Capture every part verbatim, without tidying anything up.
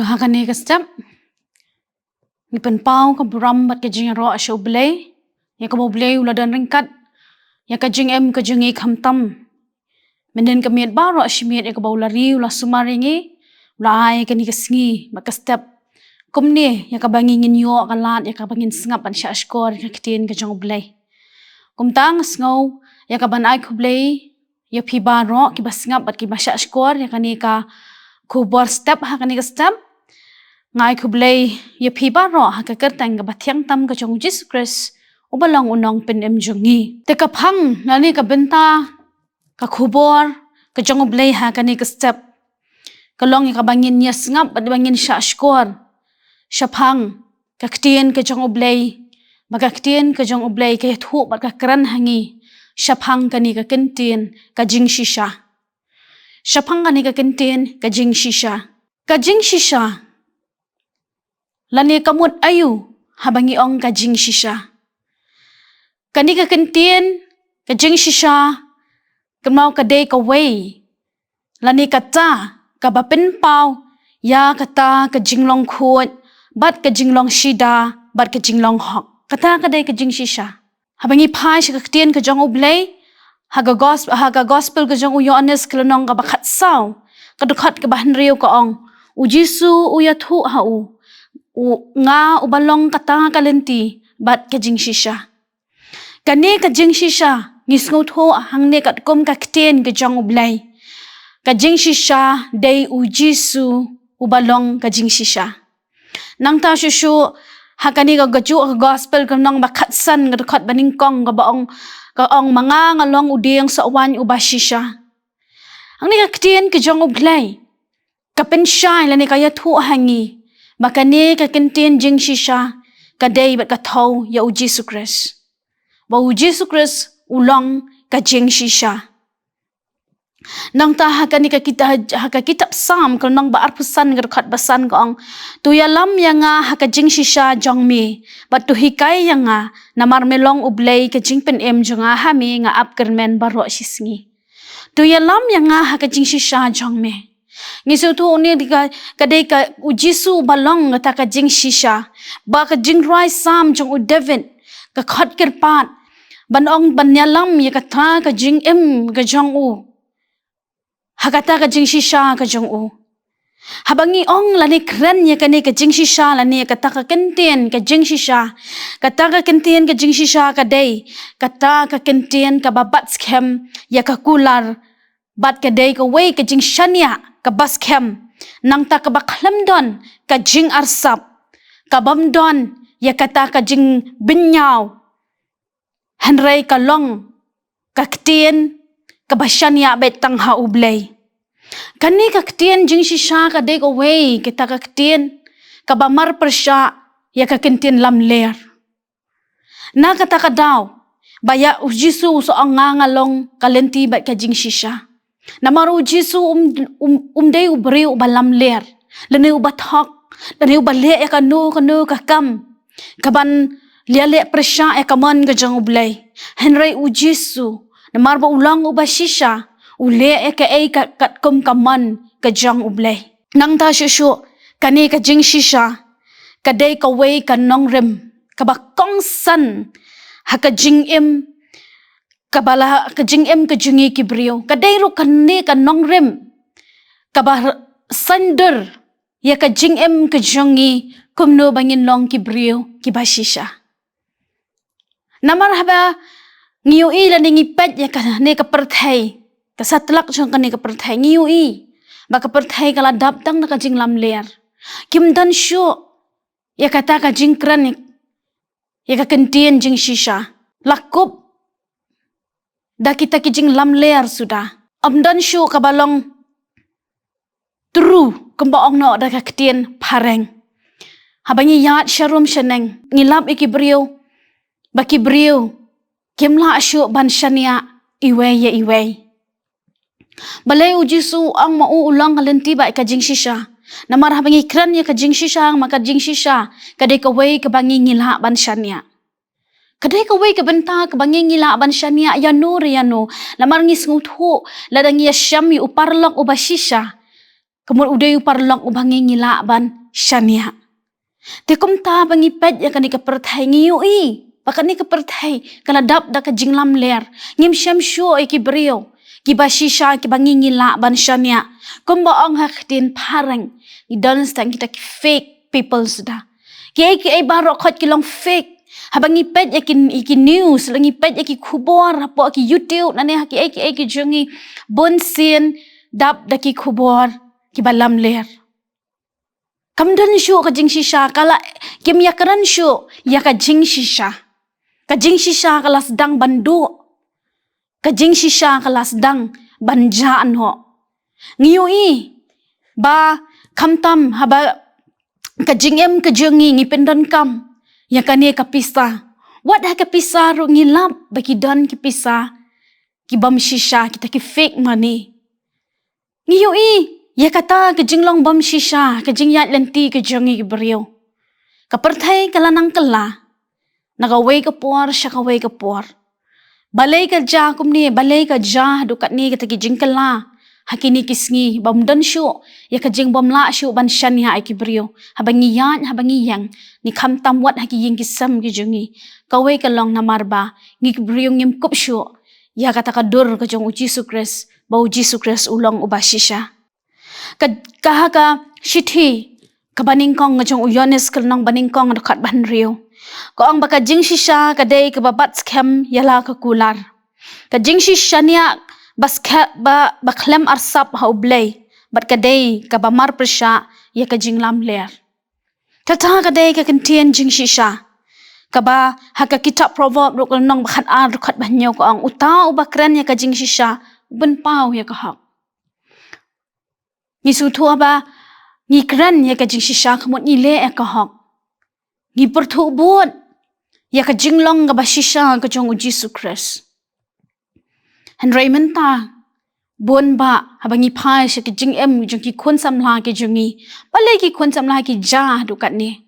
Ha kane ka step, ngi pynpaw ka burom bad ka jingïaroh sha U Blei, ïa kaba U Blei u la don ryngkat ïa ka jingim ka jong ngi khamtam. Mynhynnin ka miet baroh shi miet ïa kaba u la ri, u la sumar ïa ngi, u la ai kane ka sngi bad ka step, kumne ïa kaba ngi ngin ïoh ka lad, ïa kaba ngin sngap ban shah shkor ïa ka ktien ka jong U Blei. Kumta nga sngew ïa kaban ai khublei ïa phi baroh kiba sngap bad kiba shah shkor ïa kane ka khubor step ha kane ka step. Nga ai khublei ïa phi baroh ha ka kyrteng kaba thiang tam ka jong U Jisu Khrist, uba long U Nongpynim jong ngi. Te ka phang lane ka bynta ka khubor ka jong U Blei ha kane ka step, ka long ïa kaba ngin ïa sngap bad ba ngin shah shkor shaphang ka ktien ka jong U Blei, ba ka ktien ka jong U Blei ka ïathuh bad ka kren ha ngi shaphang kane ka kyntien ka jingshisha. Shaphang kane ka kyntien ka jingshisha. Ka jingshisha, lane ka mut aïu haba ngi ong ka jingshisha? Kane ka kyntien ka jingshisha, kynmaw ka dei kawei lane kata kaba pynpaw ïa kata ka jinglong khuid bad ka jinglong shida bad ka jinglong hok. Kata ka dei ka jingshisha. Haba ngi phai sha ka ktien ka jong U Blei, ha ka gos-, ha ka gospel ka jong u Ïoannis ka lynnong kaba khatsaw, ka dkhot kaba hynriew ka ong, U Jisu u ïathuh ha u, u, nga uba long kata ka lynti bad ka jingshisha. Kane ka jingshisha ngi sngewthuh hangne katkum ka ktien ka jong U Blei. Ka jingshisha dei U Jisu uba long ka jingshisha. Nangta shuh shuh, ha kane ka kajuh ka gospel ka lynnong ba khatsan ka dkhot ba nyngkong kaba ong, ka ong, ma nga nga long u dieng sohwaiñ uba shisha. Hangne ka ktien ka jong U Blei ka pynshai lane ka ïathuh ha ngi ba kane ka kyntien jingshisha ka dei bad ka thew ïa U Jisu Khrist. Ba U Jisu Khrist u long ka jingshisha. Nangta ha kane ka kita-, ha ka kitab Salm ka lynnong ba arphew san ka dkhot ba san ka ong, to ïalam ïa nga ha ka jingshisha jong me, bad to hikai ïa nga, namar me long U Blei ka jingpynim jong nga, ha me nga ap kyrmen baroh shi sngi. To ïalam ïa nga ha ka jingshisha jong me. Ngi sngewthuh une ka, ka dei ka U Jisu ba long kata ka jingshisha. Ba ka jingrwai Salm jong u David ka khot kyrpad ban ong ban ïalam ïa kata ka jingim ka jong u ha kata ka jingshisha ka jong u. Haba ngi ong lane kren ïa kane ka jingshisha lane ïa kata ka kyntien ka jingshisha, kata ka kyntien ka jingshisha ka dei kata ka kyntien kaba bat skhem ïa ka kular, bad ka dei kawei ka jingshaniah kaba skhem, nangta kaba khlem don ka jingarsap, kabym don ïa kata ka jingbynñiaw, hynrei ka long ka ktien kaba shaniah beit tang ha U Blei. Kane ka ktien jingshisha ka dei kawei kata ka ktien kaba marpyrshah ïa ka kyntien lamler. Na kata ka daw ba ïa U Jisu u sa ong nga nga long ka lynti bad ka jingshisha. Namar U Jisu um, um, um dei u briew uba lamler, lane uba thok, lane uba leh ïa kano kano ka kam kaban leh leh pyrshah ïa ka mon ka jong U Blei. Hynrei U Jisu, namar ba u long uba shisha, u leh ïa kaei ka katkum ka mon ka jong U Blei. Nangta shuh shuh, kane ka jingshisha ka dei kawei ka nongrim kaba kongsan ha ka jingim, kaba la ka jingim ka jong ngi ki briew. Ka dei ruh kane ka nongrim kaba r-, saiñdur ïa ka jingim ka jong ngi kumno ba ngin long ki briew kiba shisha. Namar haba ngi ïohi lane ngi peit ïa kane ka pyrthei, ka satlak jong kane ka pyrthei, ngi ïohi ba ka pyrthei ka la dap tang da ka jinglamler. Kim don shuh ïa kata ka jingkren ïa ka kyntien jingshisha. La kup da kita ki jinglamler suda. Ym don shuh kaba long true, kumba ong noh da ka ktien phareng. Haba ngi ïaid sharum shaneng, ngi lap ïa ki briew ba ki briew kim lah shuh ban shaniah iwei ïa iwei. Balei U Jisu u ong ma u u long ka lynti bad ka jingshisha? Namar haba ngi kren ïa ka jingshisha, ma ka jingshisha ka dei kawei kaba ngi, ngi lah ban shaniah. Ka dei kawei ka bynta kaba ngi, ngi lah ban shaniah ïano re ïano. Namar ngi sngewthuh lada ngi ïashem ïa u paralok uba shisha, Ka mut u dei u paralok uba ngi ngi lah ban shaniah. Te kumta ba ngi peit ïa kane ka pyrthei ngi ïohi ba kane ka pyrthei ka la dap da ka jinglamler. Ngim shem shuh ïa ki briew kiba shisha kiba ngi ngi lah ban shaniah. Kumba ong ha ka ktien phareng, ngi don sa tang kita ki fake people suda. Kiei kiei baroh khoit ki long fake. Haba ngi peit ïa ki, ïa ki news, la ngi peit ïa ki khubor hapoh ki YouTube, nangne ha kiei kiei ki jong ngi, bun sien dap da ki khubor kiba lamler. Kam don shuh ka jingshisha, ka la, kim ïakren shuh ïa ka jingshisha. Ka jingshisha ka la sdang ban duh. Ka jingshisha ka la sdang ban jah noh. Ngi ïohi ba khamtam haba ka jingim ka jong ngi ngi pyndonkam ïa kane ka pisa. Wat ha ka pisa ruh ngi lap ba ki don ki pisa kibym shisha, kita ki fake money. Ngi ïohi ïa kata ka jinglong bym shisha, ka jingïaid lynti ka jong ngi ki briew. Ka pyrthei ka la nang kylla na kawei ka por sha kawei ka por. Balei ka jia kumne, balei ka jia haduh katne kata ki jingkylla ha kine ki sngi, bym don shuh ïa ka jingbymlah shuh ban shaniah ïa ki briew. Haba ngi ïaid, haba ngi ïeng, ngi khamtam wat ha ki ïing ki sem ki jong ngi. Kawei ka long namar ba ngi ki briew ngim kup shuh ïa kata ka dur ka jong U Jisu Khrist, ba U Jisu Khrist u long uba shisha. Ka, ka ha ka shithi kaba nyngkong ka jong u Ïoannis ka lynnong ba nyngkong dkhot ba hynriew, ka ong ba ka jingshisha ka dei kaba bat skhem ïa la ka kular. Ka jingshisha nia ba skhe-, ba, ba khlem arsap ha U Blei, bad ka dei kaba marpyrshah ïa ka jinglamler. Kata ka dei ka kyntien jingshisha, kaba ha ka kitab Proverb ruh ka lynnong ba khatar dkhot ba hynñiew ka ong, uta uba kren ïa ka jingshisha u pynpaw ïa ka hok. Ngi sngewthuh ba ngi kren ïa ka jingshisha ka mut ngi leh ïa ka hok. Ngi pyrthuh bud ïa ka jinglong kaba shisha ka jong U Jisu Khrist. Hynrei mynta bun bah haba ngi phai sha ki jingim jong ki khun samla ki jong ngi, balei ki khun samla ki jia haduh katne,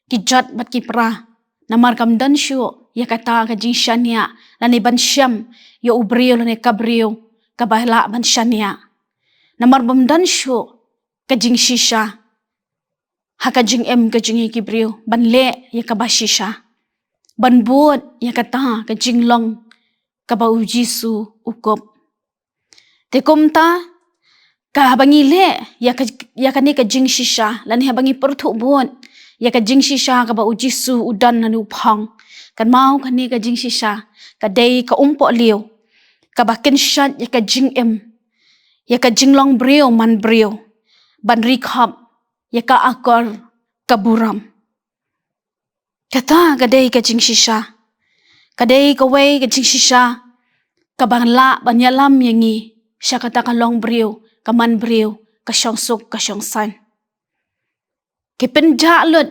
ki jot bad ki pra? Namar kam don shuh ïa kata ka jingshaniah lane ban shem ïa u briew lane ka briew kaba lah ban shaniah. Namar bym don shuh ka jingshisha ha ka jingim ka jong ngi ki briew ban leh ïa kaba shisha, ban bud ïa kata ka jinglong kaba U Jisu u kup. Te kumta, ka haba ngi leh ïa ka, ïa kane ka jingshisha lane haba ngi pyrthuh bud ïa ka jingshisha kaba U Jisu u don lane u phong, kynmaw kane ka jingshisha ka dei ka umpohliew kaba kynshoit ïa ka jingim, ïa ka jinglong briew man briew, ban ri khop ïa ka akor ka burom. Kata ka dei ka jingshisha, ka dei kawei ka jingshisha kaba lah ban ïalam ïa ngi sha kata ka long briew, ka man briew, ka shongsuk ka shongsaiñ. Ki pynjah lut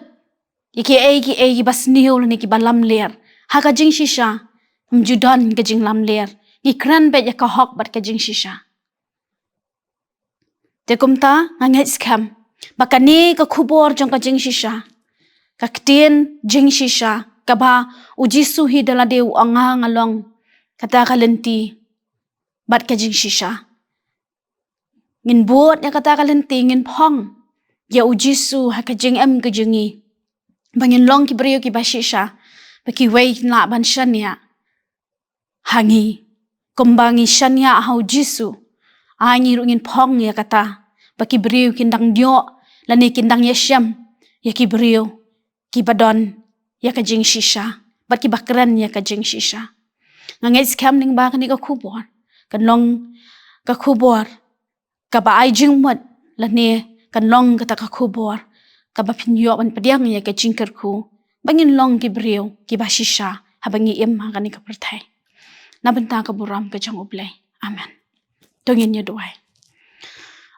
ïa kiei kiei kiba sniew lane kiba lamler. Ha ka jingshisha ym ju don ka jinglamler. Ngi kren beit ïa ka hok bad ka jingshisha. Te kumta nga ngeit skhem ba kane ka khubor jong ka jingshisha, ka ktien jingshisha kaba U Jisu hi da lade u ong nga nga long kata ka lynti bad ka jingshisha. Ngin bud ïa kata ka lynti, ngin phong ïa U Jisu ha ka jingim ka jong ngi, ba ngin long ki briew kiba shisha, ba kiwei kin lah ban shaniah ha ngi kumba ngi shaniah ha U Jisu. Ai ngi ruh ngin phong ïa kata ba ki briew kin dang ïoh lane kin dang ïashem ïa ki briew kiba don ïa ka jingshisha bad kiba kren ïa ka jingshisha. Nga ngeit skhem lyngba kane ka khubor kan long ka khubor kaba ai jingmut lane kan long kata ka khubor kaba pynïoh ban pdiang ïa ka jingkyrkhu ba ngin long ki briew kiba shisha haba ngi im ha kane ka pyrthei. Na bynta ka burom ka jong U Blei. Amen. To ngin ïa duwai.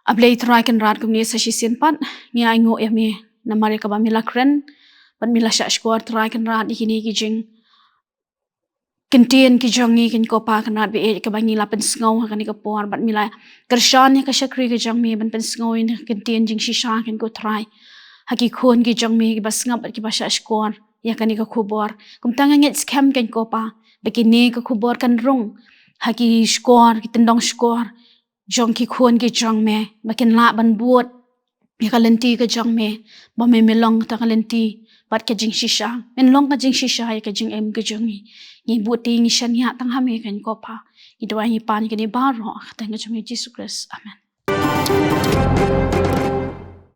A Blei Trai Kynrad, kumne sa shisien pat ngi ainguh ïa me namar ïa kaba me la kren bad me la shah shkor Trai Kynrad ïa kine ki jing kyntien ki jong ngi, Kynrad ko Pa Kynrad, bad ïa kaba ngi la pynsngew ha kane ka por bad me la kyrshan ïa ka shakri ka jong me ban pynsngew ïa ka kyntien jingshisha, Kynrad ko Trai, ha ki khun ki jong me kiba sngap bad kiba shah shkor ïa kane ka khubor. Kumta nga ngeit skhem, Kynrad ko Pa, ba kine ka khubor kan rung ha ki shkor, ki tyndong shkor jong ki khun ki jong me, ba kin lah ban bud ïa ka lynti ka jong me, ba me me long kata ka lynti bad ka jingshisha. Men long ka jingshisha ïa ka jingim ka jong ngi. Ngi bud te ngi shaniah tang ha me kynkopa. Ngi duwai ngi pan kine baroh ha ka kyrteng ka jong u Jisu Khrist. Amen.